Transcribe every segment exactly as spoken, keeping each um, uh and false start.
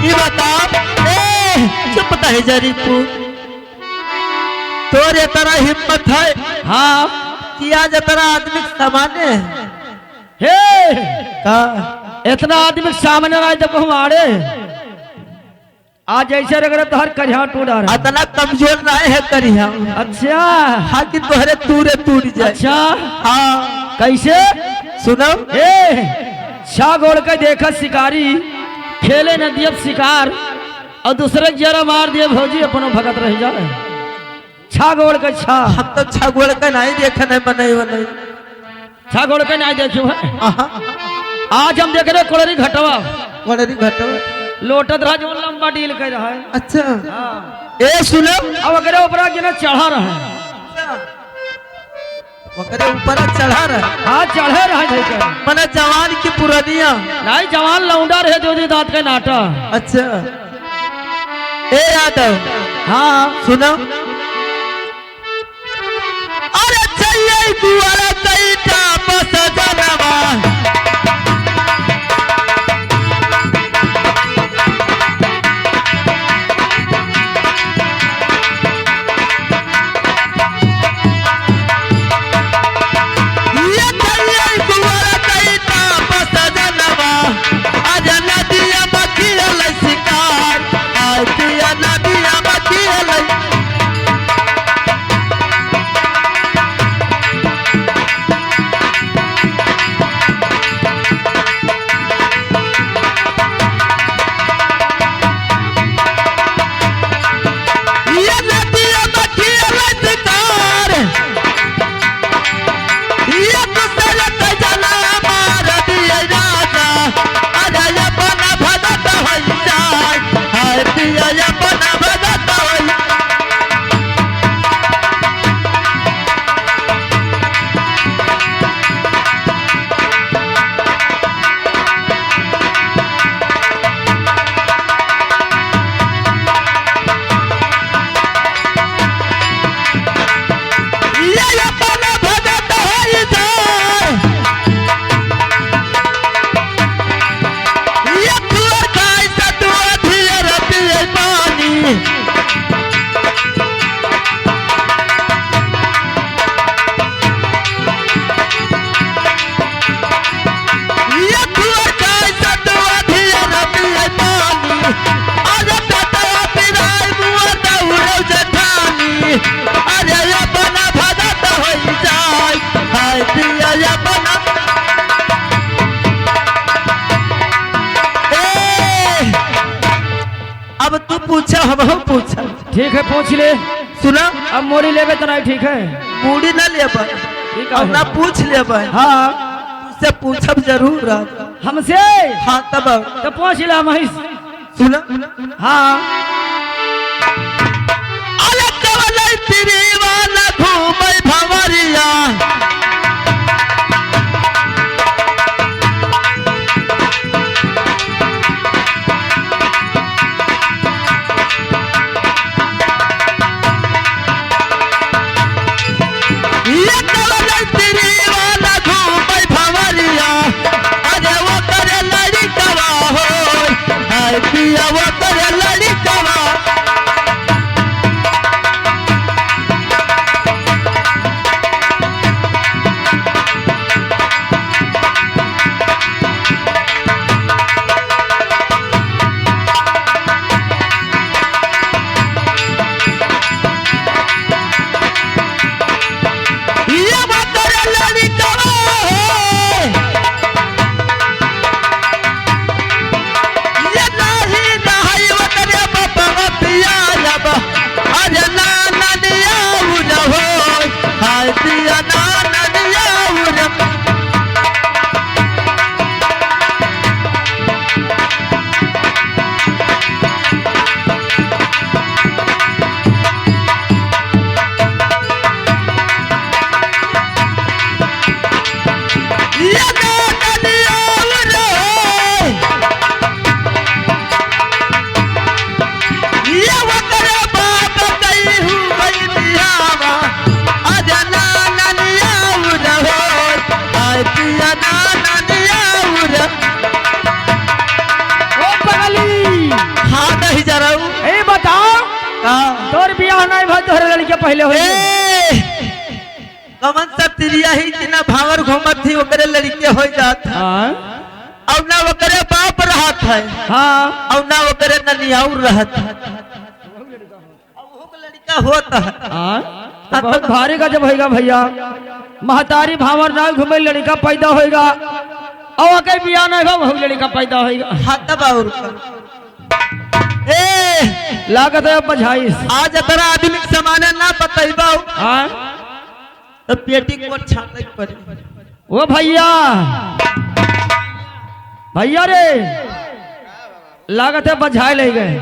ई बताओ, ए, चुप तहे जरी तू। तोर इतना हिम्मत है हाँ। कि आज इतना आदमी के सामने है। हे! का? इतना आदमी के सामने ना जब हम आड़े। आज ऐसे रगड़े तो हर करिहा टूट रहा। इतना कमजोर ना है करिहा। अच्छा। हाँ कि तोहरे तूरे टूट जाए। अच्छा। हाँ। कैसे? सुनो। ए, छा गोड़ के देखा शिकारी, खेले नदियब शिकार, और दूसरे के जरा मार दिए भौजी, अपनो भगत रह जाए। छा गोड़ के छा। हम तो छा गोड़ के नहीं देखे नहीं बनई बनई। छा गोड़ के नहीं देखियो है। आहा। आज हम देख रहे कोड़री घटवा। कोड़री घटवा। लोटत रहा जो लंबा डील कर रहा है। अच्छा। हाँ। ए सुनो। अब अगरे ऊपर आके ना चढ़ा रहा है। अच्छा। ओकरे ऊपर चढ़ा रहे। हाँ, चढ़े रहे थे क्या? मने जवान की पुरनिया। नहीं, जवान लौंडा रहे, दो दी दांत के नाटा। अच्छा। ए यादव। हाँ। सुनो। अरे चाहिए दुआरा तैता बस जनवा। ए, अब तू पूछा, हम हम पूछा। ठीक है, पूछ ले। सुना। अब मोरी लेबे तो नहीं, ठीक है। मूड़ी ना लेबे। ठीक है। अब ना पूछ लेबे। हाँ। तुझसे पूछब जरूर अब। हमसे? हाँ, तब। तो पूछ ले, हम ही। सुना। हाँ। अरे कवलै तिरिवा न घूमै भंवरिया। ओ पगली। हाँ, दही जराऊ। ए, बताओ। का? तोर बियाह नाहीं भा, तोहरे लड़के पहिले होइ गए। ए, कवन सा तिरिया ही कि ना भावर घूमत ही, ओकरे लड़के होइ जात है। हाँ। और ना ओकरे बाप रहत है। हाँ। और ना ओकरे ननियाउर रहत है। अब ओहू के लड़का होत है। हाँ, तो बहुत भारी गजब होइगा भइया। महतारी भावर नाहीं घूमे, लड़का पैदा होइगा। और ओके बियाह नाहीं भा, वहू लड़का पैदा होइगा। हाँ, तब और का। ए, लागत है बझाइस। आज इतना आधुनिक जमाना ना बतइबा। हाँ। तो पेटीकोट छाटे के पड़ी। ओ भइया, भइया रे, लागत है बझाए ले गए।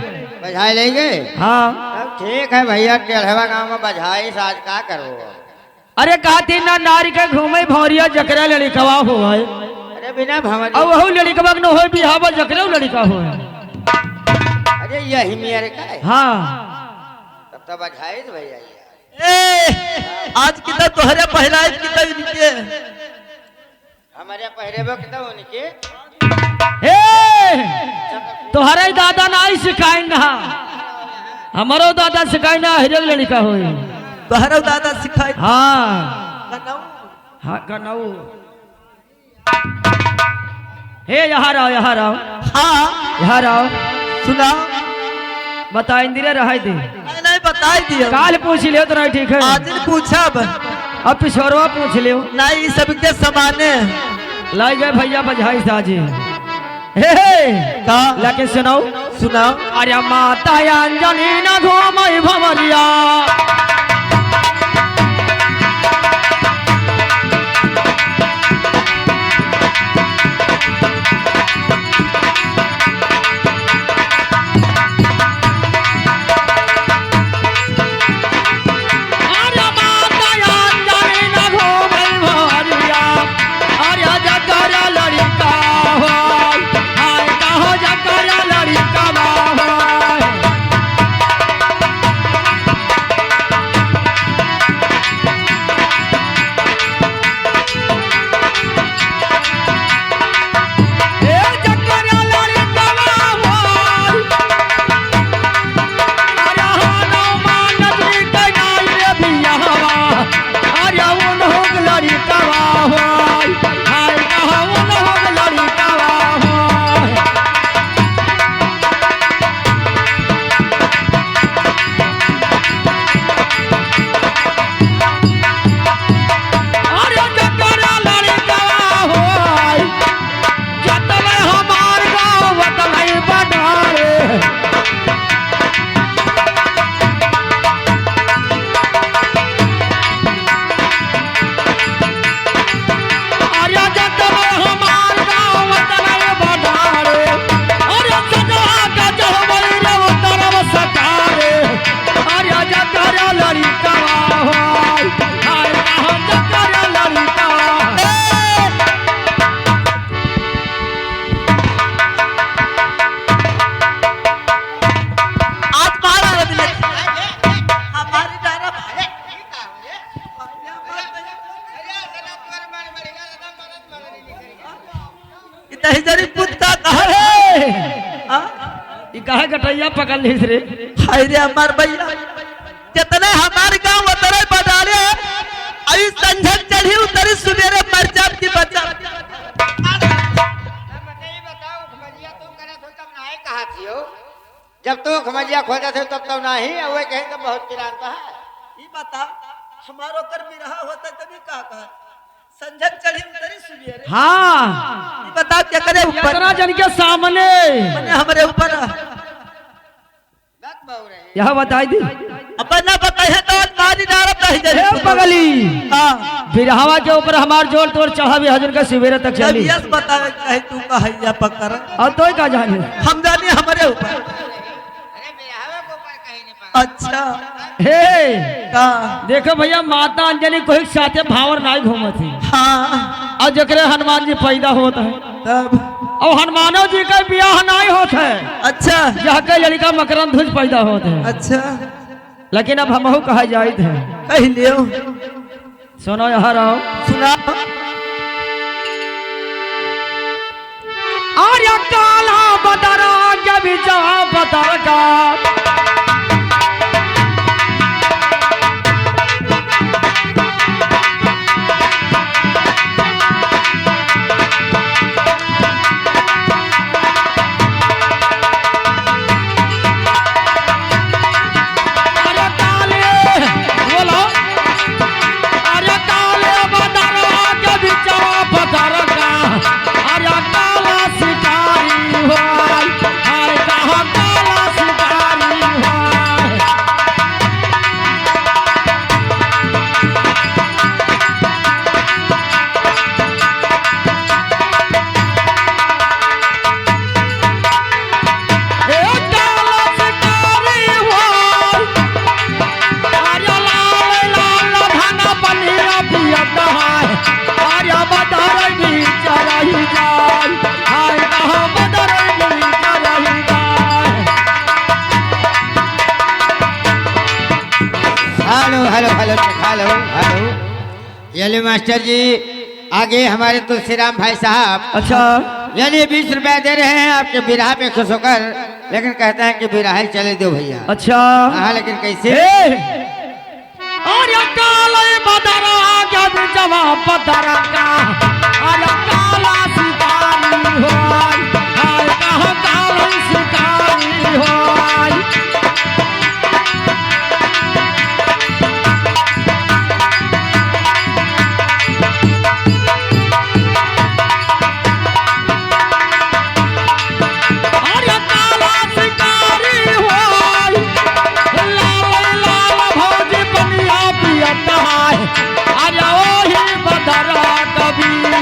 बझाए ले गए? हाँ। तब ठीक है भइया, टेढ़वा गाँव में बझाइस, आज का करबो? अरे कहती ना नारी के घूमे भौरिया जकरे लड़िकवा होए। अरे बिना भंवर अब वहू लड़िकवा के न होए बिहावा जकरे लड़िका होए। अरे यही मिया रे का है? हाँ। तब तो बझाइस भइया। ए, आज की तो तोहरे पहिराए की तो इनके। हमारे पहिरेबो की तो उनके। ए, तोहरे दादा नाहीं सिखाइन ना। हमरो दादा सिखाइन ना, हिरे लड़िका होई। तोहरो दादा सिखाइन। हाँ। कनऊ। हाँ, कनऊ। हे, यहाँ रहो, यहाँ रहो। हाँ। यहाँ रहो। सुना। बताई दी रे, रहाई दी। नहीं, नहीं, बताई दियो। काल पूछ लियो तो नहीं ठीक है। आज नहीं पूछब। अब पिछोरवा पूछ लियो। नहीं, ई सबके समाने। लाई गए भइया बझाइस आजी। हे, हे। का? लाके सुनाओ। सुनाओ। अरे माता अंजनी ना घूमई भंवरिया। आज बारह बजले। हमारी डारा भाई। इतनी जरी कुत्ता कहा है? हाँ? ई काहे गटैया पकड़ लीस रे? हाय रे हमार भइया, जितने हमार गाँव उतरे बडारे, अभी संझक चढ़ी उतरी सुबेरे मर जाब की बचा। जब तू खमजिया खोजत है तब तो नहीं, अब वह कहे तो बहुत किरान का है। ई बता, हमारो कर बिरहा होता तभी का कहा? संझक चढ़ी उतरी सुबेरे। हाँ। ई बता, केकरे ऊपर? इतना जन के सामने। मने हमरे ऊपर। यह बताई दी। अब ना बताई है तो आज मारी डालत है जरी हे तू। पगली। हाँ। बिरहवा के ऊपर हमार जोर तोर चढ़ा भी हजन का सुबेरे तक जब चली। यस बतावे कहे तू का हैया पकड़। और तो का जाने? हम जानी हमरे ऊपर। अच्छा। हे। का? देखो भइया, माता अंजनी कोई साथे भावर नाई घूमत ही। हाँ। और जकरे हनुमान जी पैदा होत है। तब? और हनुमानो जी का बियाह नाई होत है। अच्छा। यह के लड़िका मकरंद ध्वज पैदा होत है। अच्छा। लेकिन अब हमहू कहा जाइत है। कह लियो। सुनो यहाँ रहो। सुना। अरे काला बदरा के बिचवा बदर का। अरे काले, बोलो। अरे काले बदरवा के बिचवा पथर का, अरे काला शिकारी होय, हाय कहाँ काला शिकारी होय। ए काला शिकारी होय, अरे लाल लाल धन पनिया पियत है, अरे बदर बीच रही जाय, हाय कहाँ बदर बीच रही जाय। हेलो, हेलो, हेलो, हेलो, हेलो। ये लो मास्टर जी, आगे हमारे तुलसीराम भाई साहब। अच्छा। ये लिए बीस रुपया दे रहे हैं आपके बिरहा पे खुश होकर, लेकिन कहते हैं कि बिरहा ही चले दो भैया। अच्छा। हाँ, लेकिन कैसे? ए! अरे काले बदरा के बिचवा पथर का, अरे काला शिकारी होय, हाय कहाँ काला शिकारी होय। अरे काला शिकारी होय, लाल लाल भौजी पनिया पियत है, अरे ओही बदरा कबीर,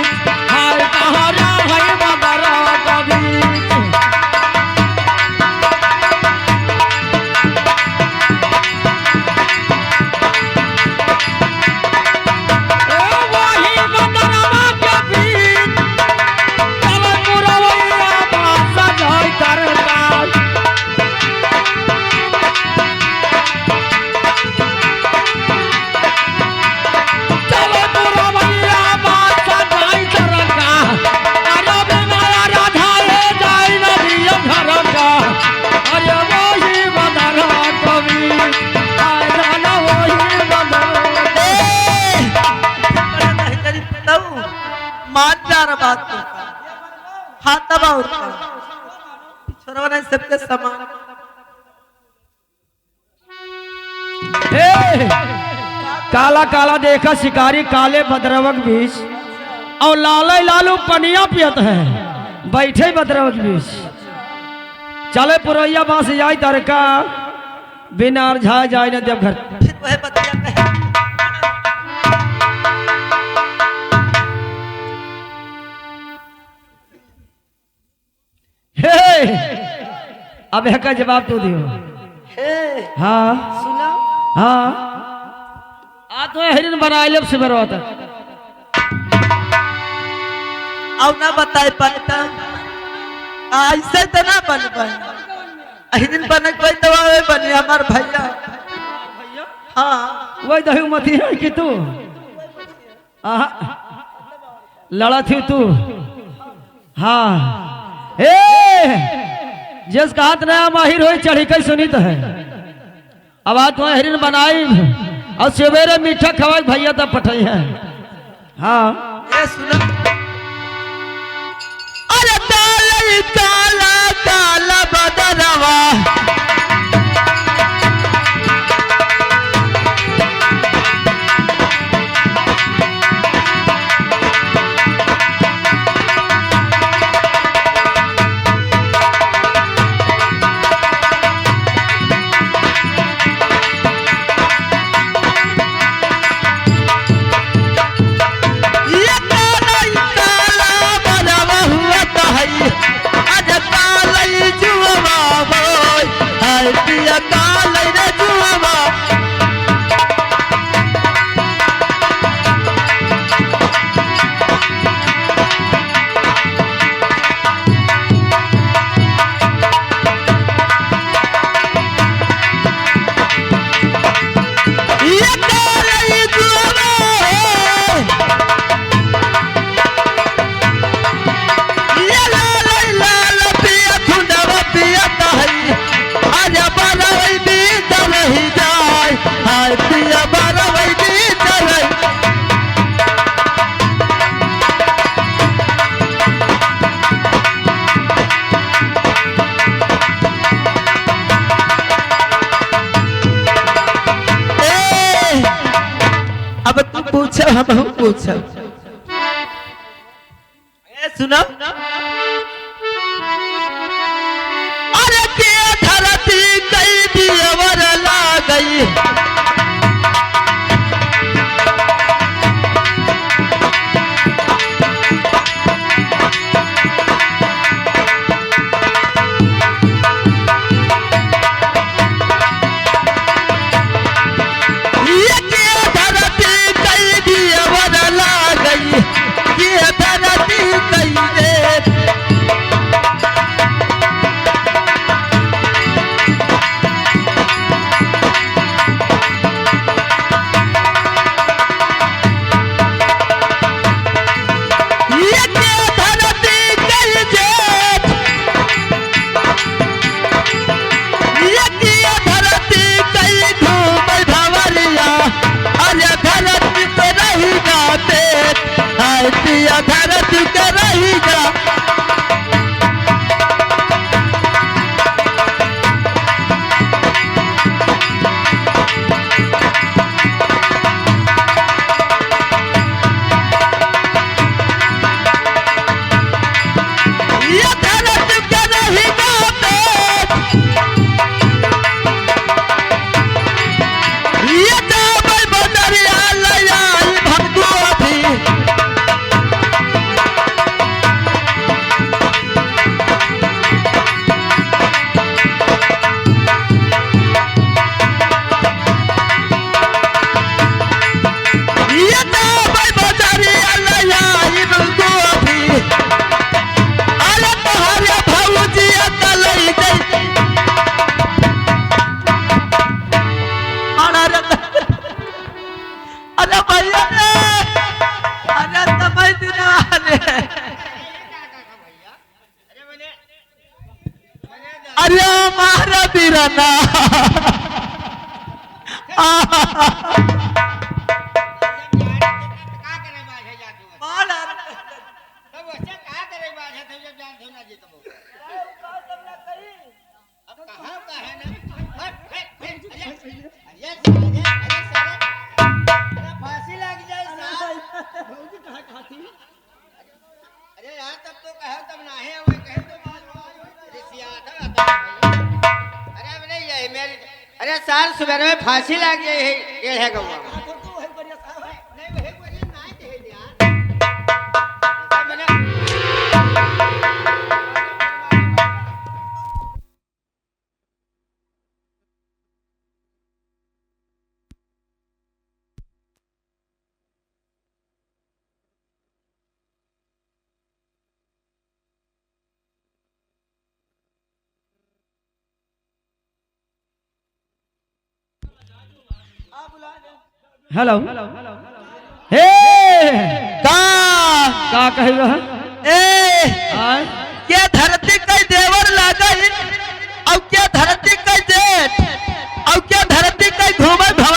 हाय कहाँ रहे बदरा कबीर। ए वही बदरवा के बीच, चल पुरवैया बास जाय तरका। चल पुरवैया बास जाय तरका। अरे बिना राधा ए जाय नदिया घर का। अरे वही बदरवा कबीर। ए! मार जा रहा बात को। हाँ, तब और का। छोरवा नहीं सबके समान। ए! काला काला देखा शिकारी काले बदरवक बीच, और लाले लालू पनिया पियत है, बैठे बदरवक बीच। चले पुरैया बास जाय तरका। बिना अरझाए जाए न देवघर। फिर वह बतिया कहे। हे! अब एका जवाब तू दियो। हे! हाँ। सुना? हाँ। आ तो हिरिन बनाए लेब सुबह रोत। अब ना बताए पाए त। आ, ऐसे त ना बन पाए। अहिरिन बनक भाई दवा वे बनी हमार भैया। हाँ। वही दही मती है कि तू? आहा। लड़ा थी तू। हाँ। ए! जिस का हाथ नया माहिर होई चढ़ी कई सुनी तो है। अब आज तुम्हें हिरिन बनाई और सवेरे मीठा खवाई भैया तब पठाई है। हाँ। ए सुना। अरे काला काला काला बदलवा। हम हूँ पूछब। ए, सुनो। अरे के धरती कई दियवर लागई। ये के धरती कई दियवर लागई, ये धरती कई दे। ये के धरती कई जेठ, ये के धरती कई घूमल भंवरिया, अरे धरती पे रही जाते, हाय पिया धरती के रही जा। ये धरती के रही जाते, ये जाबे बजरिया ले आई भगदू अभी। ये तो भाई बजारी अल्लाह या इब्दु अभी। अरे तोहरे भौजी अकलई गई। अरे, अरे भैया रे, अरे तबाही दिन वाले। अरे मारा बीराना। अब कहाँ का है ना? हट, हट, हट, अरे, अरे, अरे, अरे, सारे, अरे, फांसी लग जाए, सार। भौजी कहाँ, कहाँ थी? अरे यार, तब तो कहे, तब ना है, वो कहे तो बात, बात, रिसिया था, था, भैया। अरे, अब नहीं, ये मेरी, अरे, सार, सुबह में फांसी लग गई है, ये है गौवा। हाँ, तो तू है बढ़िया साहब है। नहीं, वही बढ़िया ना है, यार। ऐसा मैंने हेलो। हे! का? का कही रहा? ए! आय? के धरती कई देवर लागई?